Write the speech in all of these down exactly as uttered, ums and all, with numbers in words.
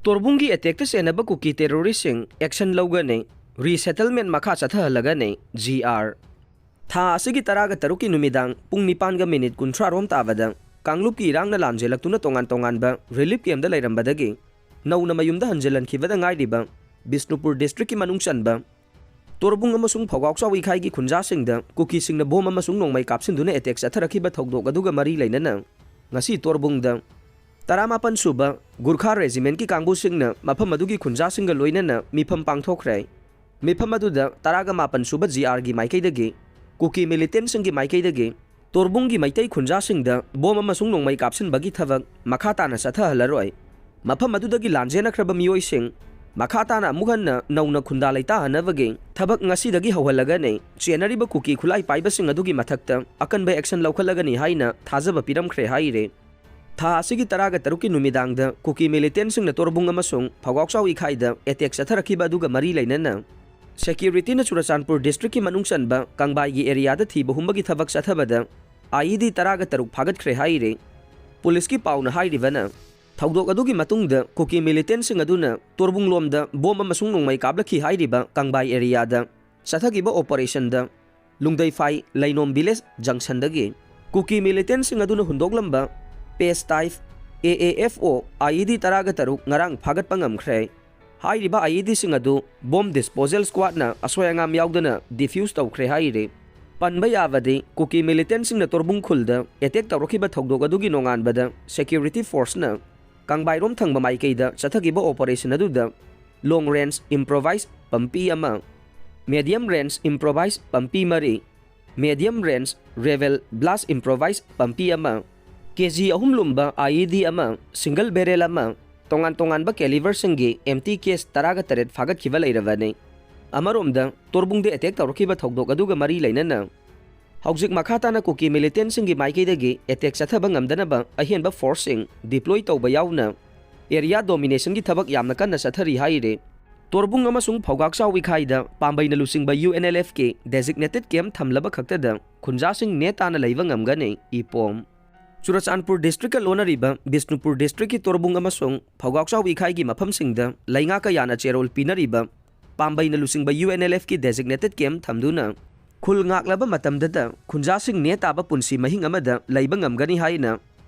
ꯇꯣꯔꯕꯨꯡꯒꯤ ꯑꯦꯇꯦꯛꯇ ꯆꯦꯟꯅꯕ ꯀꯨꯀꯤ ꯇꯦꯔꯣꯔꯤꯁꯁꯤꯡ action ꯂꯧꯒꯅꯤ, ꯔꯤꯁꯦꯇꯜꯃꯦꯟ ꯃꯈꯥ ꯆꯠꯊꯍꯜꯂꯒꯅꯤ, G R. ꯊꯥ ꯑꯁꯤꯒꯤ ꯇꯔꯥꯒ ꯇꯔꯨꯛꯀꯤ ꯅꯨꯃꯤꯗꯥꯡ ꯄꯨꯡ ꯅꯤꯄꯥꯟꯒ ꯃꯤꯅꯤꯠ ꯀꯨꯟꯊ꯭ꯔꯥ ꯔꯣꯝ ꯇꯥꯕꯗ ꯀꯥꯡꯂꯨꯞꯀꯤ ꯏꯔꯥꯡꯅ ꯂꯥꯟꯖꯦꯜꯂꯛꯇꯨꯅ ꯇꯣꯉꯥꯟ ꯇꯣꯉꯥꯟꯕ ꯔꯤꯂꯤꯐ ꯀꯦꯝꯗ ꯂꯩꯔꯝꯕꯗꯒꯤ ꯅꯧꯅ ꯃꯌꯨꯝꯗ ꯍꯟꯖꯤꯜꯍꯟꯈꯤꯕꯗ ꯉꯥꯏꯔꯤꯕ ꯕꯤꯁꯅꯨꯄꯨꯔ ꯗꯤꯁꯇ꯭ꯔꯤꯛꯀꯤ ꯃꯅꯨꯡ ꯆꯟꯕ ꯇꯣꯔꯕꯨꯡ ꯑꯃꯁꯨꯡ ꯐꯧꯒꯥꯎꯆꯥꯎ ꯏꯈꯥꯏꯒꯤ ꯈꯨꯟꯖꯥꯁꯤꯡꯗ ꯀꯨꯀꯤꯁꯤꯡꯅ ꯕꯣꯝ ꯑꯃꯁꯨꯡ ꯅꯣꯡꯃꯩ ꯀꯥꯞꯁꯤꯟꯗꯨꯅ ꯑꯦꯇꯦꯛ ꯆꯠꯊꯔꯛꯈꯤꯕ ꯊꯧꯗꯣꯛ ꯑꯗꯨꯒ ꯃꯔꯤ ꯂꯩꯅꯅ ꯉꯁꯤ ꯇꯣꯔꯕꯨꯡꯗ ꯇꯔꯥꯃꯥꯄꯟ ꯁꯨꯕ ꯒꯨꯔꯈꯥ ꯔꯦꯖꯤꯃꯦꯟꯠꯀꯤ ꯀꯥꯡꯕꯨꯁꯤꯡꯅ ꯃꯐꯝ ꯑꯗꯨꯒꯤ ꯈꯨꯟꯖꯥꯁꯤꯡꯒ ꯂꯣꯏꯅꯅ ꯃꯤꯐꯝ ꯄꯥꯡꯊꯣꯛꯈ꯭ꯔꯦ꯫ ꯃꯤꯐꯝ ꯑꯗꯨꯗ ꯇꯔꯥꯒ ꯃꯥꯄꯟ ꯁꯨꯕ ꯖꯤ ꯑꯥꯔꯒꯤ ꯃꯥꯏꯀꯩꯗꯒꯤ, ꯀꯨꯀꯤ ꯃꯤꯂꯤꯇꯦꯟꯠꯁꯤꯡꯒꯤ ꯃꯥꯏꯀꯩꯗꯒꯤ ꯇꯣꯔꯕꯨꯡꯒꯤ ꯃꯩꯇꯩ ꯈꯨꯟꯖꯥꯁꯤꯡꯗ ꯕꯣꯝ ꯑꯃꯁꯨꯡ ꯅꯣꯡꯃꯩ ꯀꯥꯞꯁꯤꯟꯕꯒꯤ ꯊꯕꯛ ꯃꯈꯥ ꯇꯥꯅ ꯆꯠꯊꯍꯜꯂꯔꯣꯏ꯫ ꯃꯐꯝ ꯑꯗꯨꯗꯒꯤ ꯂꯥꯟꯖꯦꯟꯅꯈ꯭ꯔꯕ ꯃꯤꯑꯣꯏꯁꯤꯡ ꯃꯈꯥ ꯇꯥꯅ ꯑꯃꯨꯛ ꯍꯟꯅ ꯅꯧꯅ ꯈꯨꯟꯗꯥ ꯂꯩꯇꯥꯍꯟꯅꯕꯒꯤ ꯊꯕꯛ ꯉꯁꯤꯗꯒꯤ ꯍꯧꯍꯜꯂꯒꯅꯤ꯫ ꯆꯦꯟꯅꯔꯤꯕ ꯀꯨꯀꯤ ꯈꯨꯠꯂꯥꯏ ꯄꯥꯏꯕꯁꯤꯡ ꯑꯗꯨꯒꯤ ꯃꯊꯛꯇ ꯑꯀꯟꯕ ꯑꯦꯛꯁꯟ ꯂꯧꯈꯠꯂꯒꯅꯤ ꯍꯥꯏꯅ ꯊꯥꯖꯕ ꯄꯤꯔꯝꯈ꯭ꯔꯦ ꯍꯥꯏꯔꯦ꯫ ꯊꯥ ꯑꯁꯤꯒꯤ ꯇꯔꯥꯒ ꯇꯔꯨꯛꯀꯤ ꯅꯨꯃꯤꯗꯥꯡꯗ ꯀꯨꯀꯤ ꯃꯤꯂꯤꯇꯦꯟꯠꯁꯤꯡꯅ ꯇꯣꯔꯕꯨꯡ ꯑꯃꯁꯨꯡ ꯐꯧꯒꯥꯎꯆꯥꯎ ꯏꯈꯥꯏꯗ ꯑꯦꯇꯦꯛ ꯆꯠꯊꯔꯛꯈꯤꯕ ꯑꯗꯨꯒ ꯃꯔꯤ ꯂꯩꯅꯅ ꯁꯦꯀ꯭ꯌꯨꯔꯤꯇꯤꯅ ꯆꯨꯔꯆꯥꯟꯄꯨꯔ ꯗꯤꯁꯇ꯭ꯔꯤꯛꯀꯤ ꯃꯅꯨꯡ ꯆꯟꯕ ꯀꯪꯕꯥꯏꯒꯤ ꯑꯦꯔꯤꯌꯥꯗ ꯊꯤꯕ ꯍꯨꯝꯕꯒꯤ ꯊꯕꯛ ꯆꯠꯊꯕꯗ ꯑꯥꯏꯏꯗꯤ ꯇꯔꯥꯒ ꯇꯔꯨꯛ ꯐꯥꯒꯠꯈ꯭ꯔꯦ ꯍꯥꯏꯔꯤ꯫ ꯄꯨꯂꯤꯁꯀꯤ ꯄꯥꯎꯅ ꯍꯥꯏꯔꯤꯕꯅ, ꯊꯧꯗꯣꯛ ꯑꯗꯨꯒꯤ ꯃꯇꯨꯡꯗ ꯀꯨꯀꯤ ꯃꯤꯂꯤꯇꯦꯟꯠꯁꯤꯡ ꯑꯗꯨꯅ ꯇꯣꯔꯕꯨꯡꯂꯣꯝꯗ ꯕꯣꯝ ꯑꯃꯁꯨꯡ ꯅꯣꯡꯃꯩ ꯀꯥꯞꯂꯛꯈꯤ ꯍꯥꯏꯔꯤꯕ ꯀꯪꯕꯥꯏ ꯑꯦꯔꯤꯌꯥꯗ ꯆꯠꯊꯈꯤꯕ ꯑꯣꯄꯔꯦꯁꯟꯗ ꯂꯨꯡꯗꯩꯐꯥꯏ ꯂꯩꯅꯣꯝ ꯚꯤꯂꯦꯖ ꯖꯪꯁꯟꯗꯒꯤ ꯀꯨꯀꯤ ꯃꯤꯂꯤꯇꯦꯟꯠꯁꯤꯡ ꯑꯗꯨꯅ ꯍꯨꯟꯗꯣꯛꯂꯝꯕ paste type A A F O ꯑꯥꯏꯏꯗꯤ ꯇꯔꯥꯒ ꯇꯔꯨꯛ ꯉꯔꯥꯡ ꯐꯥꯒꯠꯄ ꯉꯝꯈ꯭ꯔꯦ꯫ ꯍꯥꯏꯔꯤꯕ ꯑꯥꯏꯏꯗꯤꯁꯤꯡ ꯑꯗꯨ ꯕꯣꯝ ꯗꯤꯁꯄꯣꯖꯦꯜ ꯁ꯭ꯀ꯭ꯋꯥꯗꯅ ꯑꯁꯣꯏ ꯑꯉꯥꯝ ꯌꯥꯎꯗꯅ ꯗꯤꯐ꯭ꯌꯨꯁ ꯇꯧꯈ꯭ꯔꯦ ꯍꯥꯏꯔꯤ꯫ ꯄꯟꯕ ꯌꯥꯕꯗꯤ, ꯀꯨꯀꯤ ꯃꯤꯂꯤꯇꯦꯟꯠꯁꯤꯡꯅ ꯇꯣꯔꯕꯨꯡ ꯈꯨꯜꯗ ꯑꯦꯇꯦꯛ ꯇꯧꯔꯛꯈꯤꯕ ꯊꯧꯗꯣꯛ ꯑꯗꯨꯒꯤ ꯅꯣꯡꯉꯥꯟꯕꯗ ꯁꯦꯀ꯭ꯌꯨꯔꯤꯇꯤ ꯐꯣꯔꯁꯅ ꯀꯪꯕꯥꯏꯔꯣꯝ ꯊꯪꯕ ꯃꯥꯏꯀꯩꯗ ꯆꯠꯊꯈꯤꯕ ꯑꯣꯄꯔꯦꯁꯟ ꯑꯗꯨꯗ ꯂꯣꯡ ꯔꯦꯟꯖ ꯏꯝꯄ꯭ꯔꯣꯚꯥꯏꯖ ꯄꯝꯄꯤ ꯑꯃ, ꯃꯦꯗꯤꯌꯝ ꯔꯦꯟꯖ ꯏꯝꯄ꯭ꯔꯣꯚꯥꯏꯖ ꯄꯝꯄꯤ ꯃꯔꯤ, ꯃꯦꯗꯤꯌꯝ ꯔꯦꯟꯖ ꯔꯦꯚꯦꯜ ꯕ꯭ꯂꯥꯁ ꯏꯝꯄ꯭ꯔꯣꯚꯥꯏꯖ ꯄꯝꯄꯤ ꯑꯃ, ꯀꯦ ꯖꯤ ꯑꯍꯨꯝ ꯂꯨꯝꯕ ꯑꯥꯏꯏꯗꯤ ꯑꯃ, ꯁꯤꯡꯒꯜ ꯕꯦꯔꯦꯜ ꯑꯃ, ꯇꯣꯉꯥꯟ ꯇꯣꯉꯥꯟꯕ ꯀꯦꯂꯤꯕꯔꯁꯤꯡꯒꯤ ꯑꯦꯝꯇꯤ ꯀꯦꯁ ꯇꯔꯥꯒ ꯇꯔꯦꯠ ꯐꯥꯒꯠꯈꯤꯕ ꯂꯩꯔꯕꯅꯤ꯫ ꯑꯃꯔꯣꯝꯗ, ꯇꯣꯔꯕꯨꯡꯗ ꯑꯦꯇꯦꯛ ꯇꯧꯔꯛꯈꯤꯕ ꯊꯧꯗꯣꯛ ꯑꯗꯨꯒ ꯃꯔꯤ ꯂꯩꯅꯅ ꯍꯧꯖꯤꯛ ꯃꯈꯥ ꯇꯥꯅ ꯀꯨꯀꯤ ꯃꯤꯂꯤꯇꯦꯟꯠꯁꯤꯡꯒꯤ ꯃꯥꯏꯀꯩꯗꯒꯤ ꯑꯦꯇꯦꯛ ꯆꯠꯊꯕ ꯉꯝꯗꯅꯕ ꯑꯍꯦꯟꯕ ꯐꯣꯔꯁꯁꯤꯡ ꯗꯤꯄ꯭ꯂꯣꯏ ꯇꯧꯕ ꯌꯥꯎꯅ ꯑꯦꯔꯤꯌꯥ ꯗꯣꯃꯤꯅꯦꯁꯟꯒꯤ ꯊꯕꯛ ꯌꯥꯝꯅ ꯀꯟꯅ ꯆꯠꯊꯔꯤ ꯍꯥꯏꯔꯤ꯫ ꯇꯣꯔꯕꯨꯡ ꯑꯃꯁꯨꯡ ꯐꯧꯒꯥꯛꯆꯥꯎ ꯏꯈꯥꯏꯗ ꯄꯥꯝꯕꯩꯅ ꯂꯨꯆꯤꯡꯕ ꯌꯨ ꯑꯦꯟ ꯑꯦꯜ ꯑꯦꯐꯀꯤ ꯗꯦꯖꯤꯒꯅꯦꯇꯦꯗ ꯀꯦꯝꯞ ꯊꯝꯂꯕ ꯈꯛꯇꯗ ꯈꯨꯟꯖꯥꯁꯤꯡ ꯅꯦ ꯇꯥꯅ ꯂꯩꯕ ꯉꯝꯒꯅꯤ, ꯏꯄꯣꯝ꯫ ꯆꯨꯔꯆꯥꯟꯄꯨꯔ ꯗꯤꯁꯇ꯭ꯔꯤꯛꯀ ꯂꯣꯟꯅꯔꯤꯕ ꯕꯤꯁꯅꯨꯄꯨꯔ ꯗꯤꯁꯇ꯭ꯔꯤꯛꯀꯤ ꯇꯣꯔꯕꯨꯡ ꯑꯃꯁꯨꯡ ꯐꯧꯒꯥꯛꯆꯥꯎ ꯏꯈꯥꯏꯒꯤ ꯃꯐꯝꯁꯤꯡꯗ ꯂꯩꯉꯥꯛ ꯀꯌꯥꯅ ꯆꯦꯔꯣꯜ ꯄꯤꯅꯔꯤꯕ ꯄꯥꯝꯕꯩꯅ ꯂꯨꯆꯤꯡꯕ ꯌꯨ ꯑꯦꯟ ꯑꯦꯜ ꯑꯦꯐꯀꯤ designated camp ꯊꯝꯗꯨꯅ ꯈꯨꯜ ꯉꯥꯛꯂꯕ ꯃꯇꯝꯗꯇ ꯈꯨꯟꯖꯥꯁꯤꯡ ꯅꯦ ꯇꯥꯕ ꯄꯨꯟꯁꯤ ꯃꯍꯤꯡ ꯑꯃꯗ ꯂꯩꯕ ꯉꯝꯒꯅꯤ ꯍꯥꯏꯅ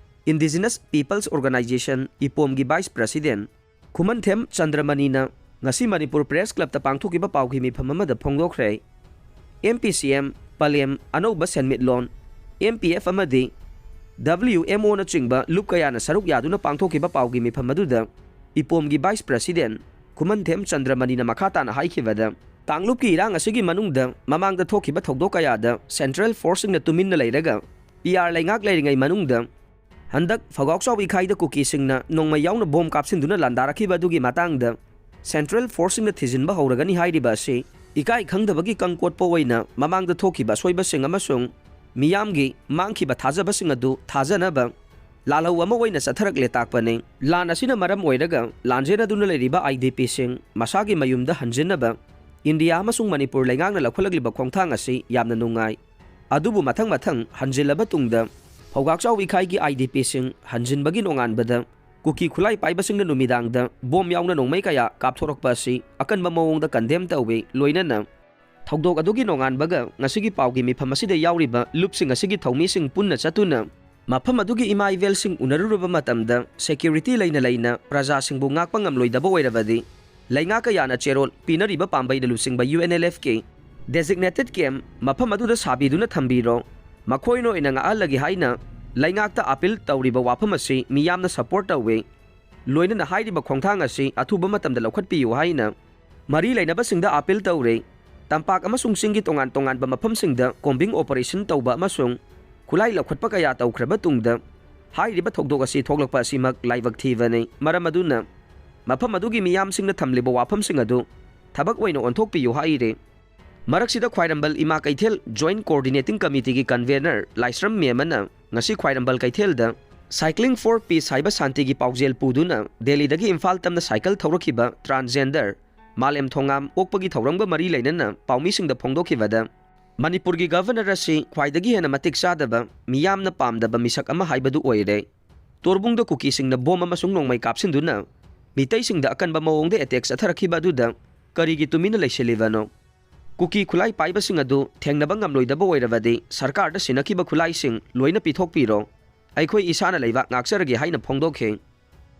Indigenous Peoples Organisation, ꯏꯄꯣꯝꯒꯤ vice president ꯈꯨꯃꯟꯊꯦꯝ ꯆꯟꯗ꯭ꯔꯃꯅꯤꯅ ꯉꯁꯤ ꯃꯅꯤꯄꯨꯔ ꯄ꯭ꯔꯦꯁ ꯀ꯭ꯂꯕꯇ ꯄꯥꯡꯊꯣꯛꯈꯤꯕ ꯄꯥꯎꯒꯤ ꯃꯤꯐꯝ ꯑꯃꯗ ꯐꯣꯡꯗꯣꯛꯈ꯭ꯔꯦ꯫ ꯑꯦꯝ ꯄꯤ ꯁꯤ ꯑꯦꯝ, ꯄꯂꯦꯝ, ꯑꯅꯧꯕ ꯁꯦꯟꯃꯤꯠꯂꯣꯟ, ꯑꯦꯝ ꯄꯤ ꯑꯦꯐ ꯑꯃꯗꯤ ꯗꯕ꯭ꯂꯤꯎ ꯑꯦꯝ ꯑꯣꯅꯆꯤꯡꯕ ꯂꯨꯞ ꯀꯌꯥꯅ ꯁꯔꯨꯛ ꯌꯥꯗꯨꯅ ꯄꯥꯡꯊꯣꯛꯈꯤꯕ ꯄꯥꯎꯒꯤ ꯃꯤꯐꯝ ꯑꯗꯨꯗ ꯏꯄꯣꯝꯒꯤ vice president ꯈꯨꯃꯟꯊꯦꯝ ꯆꯟꯗ꯭ꯔꯃꯅꯤꯅ ꯃꯈꯥ ꯇꯥꯅ ꯍꯥꯏꯈꯤꯕꯗ, ꯀꯥꯡꯂꯨꯞꯀꯤ ꯏꯔꯥꯡ ꯑꯁꯤꯒꯤ ꯃꯅꯨꯡꯗ ꯃꯃꯥꯡꯗ ꯊꯣꯛꯈꯤꯕ ꯊꯧꯗꯣꯛ ꯀꯌꯥꯗ central forceꯁꯤꯡꯅ ꯇꯨꯃꯤꯟꯅ ꯂꯩꯔꯒ ꯄꯤ ꯑꯥꯔ ꯂꯩꯉꯥꯛ ꯂꯩꯔꯤꯉꯩ ꯃꯅꯨꯡꯗ ꯍꯟꯗꯛ ꯐꯧꯒꯥꯎꯆꯥꯎ ꯏꯈꯥꯏꯗ ꯀꯨꯀꯤꯁꯤꯡꯅ ꯅꯣꯡꯃꯩ ꯌꯥꯎꯅ ꯕꯣꯝ ꯀꯥꯞꯁꯤꯟꯗꯨꯅ ꯂꯥꯟꯗꯥꯔꯛꯈꯤꯕ ꯑꯗꯨꯒꯤ ꯃꯇꯥꯡꯗ central forceꯁꯤꯡꯅ ꯊꯤꯖꯤꯟꯕ ꯍꯧꯔꯒꯅꯤ ꯍꯥꯏꯔꯤꯕ ꯑꯁꯤ ꯏꯀꯥꯏ ꯈꯪꯗꯕꯒꯤ ꯀꯪꯀꯣꯠꯄ ꯑꯣꯏꯅ ꯃꯃꯥꯡꯗ ꯊꯣꯛꯈꯤꯕ ꯑꯁꯣꯏꯕꯁꯤꯡ ꯑꯃꯁꯨꯡ ꯃꯤꯌꯥꯝꯒꯤ ꯃꯥꯡꯈꯤꯕ ꯊꯥꯖꯕꯁꯤꯡ ꯑꯗꯨ ꯊꯥꯖꯅꯕ ꯂꯥꯜꯍꯧ ꯑꯃ ꯑꯣꯏꯅ ꯆꯠꯊꯔꯛꯂꯦ ꯇꯥꯛꯄꯅꯤ꯫ ꯂꯥꯟ ꯑꯁꯤꯅ ꯃꯔꯝ ꯑꯣꯏꯔꯒ ꯂꯥꯟꯖꯦꯟꯅꯗꯨꯅ ꯂꯩꯔꯤꯕ ꯑꯥꯏ ꯗꯤ ꯄꯤꯁꯤꯡ ꯃꯁꯥꯒꯤ ꯃꯌꯨꯝꯗ ꯍꯟꯖꯤꯟꯅꯕ ꯏꯟꯗꯤꯌꯥ ꯑꯃꯁꯨꯡ ꯃꯅꯤꯄꯨꯔ ꯂꯩꯉꯥꯛꯅ ꯂꯧꯈꯠꯂꯛꯂꯤꯕ ꯈꯣꯡꯊꯥꯡ ꯑꯁꯤ ꯌꯥꯝꯅ ꯅꯨꯡꯉꯥꯏ꯫ ꯑꯗꯨꯕꯨ ꯃꯊꯪ ꯃꯊꯪ ꯍꯟꯖꯤꯜꯂꯕ ꯇꯨꯡꯗ ꯐꯧꯒꯥꯛꯆꯥꯎ ꯏꯈꯥꯏꯒꯤ ꯑꯥꯏ ꯗꯤ ꯄꯤꯁꯤꯡ ꯍꯟꯖꯤꯟꯕꯒꯤ ꯅꯣꯡꯉꯥꯟꯕꯗ ꯀꯨꯀꯤ ꯈꯨꯠꯂꯥꯏ ꯄꯥꯏꯕꯁꯤꯡꯅ ꯅꯨꯃꯤꯗꯥꯡꯗ ꯕꯣꯝ ꯌꯥꯎꯅ ꯅꯣꯡꯃꯩ ꯀꯌꯥ ꯀꯥꯞꯊꯣꯔꯛꯄ ꯑꯁꯤ ꯑꯀꯟꯕ ꯃꯑꯣꯡꯗ condemn ꯇꯧꯏ꯫ ꯂꯣꯏꯅꯅ ꯊꯧꯗꯣꯛ ꯑꯗꯨꯒꯤ ꯅꯣꯡꯉꯥꯟꯕꯒ ꯉꯁꯤꯒꯤ ꯄꯥꯎꯒꯤ ꯃꯤꯐꯝ ꯑꯁꯤꯗ ꯌꯥꯎꯔꯤꯕ ꯂꯨꯞꯁꯤꯡ ꯑꯁꯤꯒꯤ ꯊꯧꯃꯤꯁꯤꯡ ꯄꯨꯟꯅ ꯆꯠꯇꯨꯅ ꯃꯐꯝ ꯑꯗꯨꯒꯤ ꯏꯃꯥ ꯏꯕꯦꯜꯁꯤꯡ ꯎꯅꯔꯨꯔꯕ ꯃꯇꯝꯗ security ꯂꯩꯅ ꯂꯩꯅ ꯄ꯭ꯔꯖꯥꯁꯤꯡꯕꯨ ꯉꯥꯛꯄ ꯉꯝꯂꯣꯏꯗꯕ ꯑꯣꯏꯔꯕꯗꯤ ꯂꯩꯉꯥꯛ ꯀꯌꯥꯅ ꯆꯦꯔꯣꯜ ꯄꯤꯅꯔꯤꯕ ꯄꯥꯝꯕꯩꯅ ꯂꯨꯆꯤꯡꯕ ꯌꯨ ꯑꯦꯟ ꯑꯦꯜ ꯑꯦꯐꯀꯤ designated camp ꯃꯐꯝ ꯑꯗꯨꯗ ꯁꯥꯕꯤꯗꯨꯅ ꯊꯝꯕꯤꯔꯣ, ꯃꯈꯣꯏꯅ ꯑꯣꯏꯅ ꯉꯥꯛꯍꯜꯂꯒꯦ ꯍꯥꯏꯅ ꯂꯩꯉꯥꯛꯇ appeal ꯇꯧꯔꯤꯕ ꯋꯥꯐꯝ ꯑꯁꯤ ꯃꯤꯌꯥꯝꯅ support ꯇꯧꯏ꯫ ꯂꯣꯏꯅꯅ ꯍꯥꯏꯔꯤꯕ ꯈꯣꯡꯊꯥꯡ ꯑꯁꯤ ꯑꯊꯨꯕ ꯃꯇꯝꯗ ꯂꯧꯈꯠꯄꯤꯌꯨ ꯍꯥꯏꯅ ꯃꯔꯤ ꯂꯩꯅꯕꯁꯤꯡꯗ appeal ꯇꯧꯔꯦ꯫ ꯇꯝꯄꯥꯛ ꯑꯃꯁꯨꯡ ꯆꯤꯡꯒꯤ ꯇꯣꯉꯥꯟ ꯇꯣꯉꯥꯟꯕ ꯃꯐꯝꯁꯤꯡꯗ combing operation ꯇꯧꯕ ꯑꯃꯁꯨꯡ ꯈꯨꯠꯂꯥꯏ ꯂꯧꯈꯠꯄ ꯀꯌꯥ ꯇꯧꯈ꯭ꯔꯕ ꯇꯨꯡꯗ ꯍꯥꯏꯔꯤꯕ ꯊꯧꯗꯣꯛ ꯑꯁꯤ ꯊꯣꯛꯂꯛꯄ ꯑꯁꯤꯃꯛ ꯂꯥꯏꯕꯛ ꯊꯤꯕꯅꯤ꯫ ꯃꯔꯝ ꯑꯗꯨꯅ ꯃꯐꯝ ꯑꯗꯨꯒꯤ ꯃꯤꯌꯥꯝꯁꯤꯡꯅ ꯊꯝꯂꯤꯕ ꯋꯥꯐꯝꯁꯤꯡ ꯑꯗꯨ ꯊꯕꯛ ꯑꯣꯏꯅ ꯑꯣꯟꯊꯣꯛꯄꯤꯌꯨ ꯍꯥꯏꯔꯦ꯫ ꯃꯔꯛꯁꯤꯗ ꯈ꯭ꯋꯥꯏꯔꯝꯕꯟ ꯏꯃꯥ ꯀꯩꯊꯦꯜ Joint Coordinating Committeeꯒꯤ convener ꯂꯥꯏꯁ꯭ꯔꯝ ꯃꯦꯝꯃꯅ ꯉꯁꯤ ꯈ꯭ꯋꯥꯏꯔꯝꯕꯟ ꯀꯩꯊꯦꯜꯗ Cycling for Peace ꯍꯥꯏꯕ ꯁꯥꯟꯇꯤꯒꯤ ꯄꯥꯎꯖꯦꯜ ꯄꯨꯗꯨꯅ ꯗꯦꯜꯂꯤꯗꯒꯤ ꯏꯝꯐꯥꯜ ꯇꯝꯅ ꯁꯥꯏꯀꯜ ꯊꯧꯔꯛꯈꯤꯕ transgender ꯃꯥꯂꯦꯝ ꯊꯣꯉꯥꯝ ꯑꯣꯛꯄꯒꯤ ꯊꯧꯔꯝꯒ ꯃꯔꯤ ꯂꯩꯅꯅ ꯄꯥꯎꯃꯤꯁꯤꯡꯗ ꯐꯣꯡꯗꯣꯛꯈꯤꯕꯗ, ꯃꯅꯤꯄꯨꯔꯒꯤ ꯒꯚꯔꯅꯔ ꯑꯁꯤ ꯈ꯭ꯋꯥꯏꯗꯒꯤ ꯍꯦꯟꯅ ꯃꯇꯤꯛ ꯆꯥꯗꯕ, ꯃꯤꯌꯥꯝꯅ ꯄꯥꯝꯗꯕ ꯃꯤꯁꯛ ꯑꯃ ꯍꯥꯏꯕꯗꯨ ꯑꯣꯏꯔꯦ꯫ ꯇꯣꯔꯕꯨꯡꯗ ꯀꯨꯀꯤꯁꯤꯡꯅ ꯕꯣꯝ ꯑꯃꯁꯨꯡ ꯅꯣꯡꯃꯩ ꯀꯥꯞꯁꯤꯟꯗꯨꯅ ꯃꯤꯇꯩꯁꯤꯡꯗ ꯑꯀꯟꯕ ꯃꯑꯣꯡꯗ ꯑꯦꯇꯦꯛ ꯆꯠꯊꯔꯛꯈꯤꯕ ꯑꯗꯨꯗ ꯀꯔꯤꯒꯤ ꯇꯨꯃꯤꯟꯅ ꯂꯩꯁꯤꯜꯂꯤꯕꯅꯣ? ꯀꯨꯀꯤ ꯈꯨꯠꯂꯥꯏ ꯄꯥꯏꯕꯁꯤꯡ ꯑꯗꯨ ꯊꯦꯡꯅꯕ ꯉꯝꯂꯣꯏꯗꯕ ꯑꯣꯏꯔꯕꯗꯤ ꯁꯔꯀꯥꯔꯗ ꯁꯤꯟꯅꯈꯤꯕ ꯈꯨꯠꯂꯥꯏꯁꯤꯡ ꯂꯣꯏꯅ ꯄꯤꯊꯣꯛꯄꯤꯔꯣ꯫ ꯑꯩꯈꯣꯏ ꯏꯁꯥꯅ ꯂꯩꯕꯥꯛ ꯉꯥꯛꯆꯔꯒꯦ ꯍꯥꯏꯅ ꯐꯣꯡꯗꯣꯛꯈꯤ꯫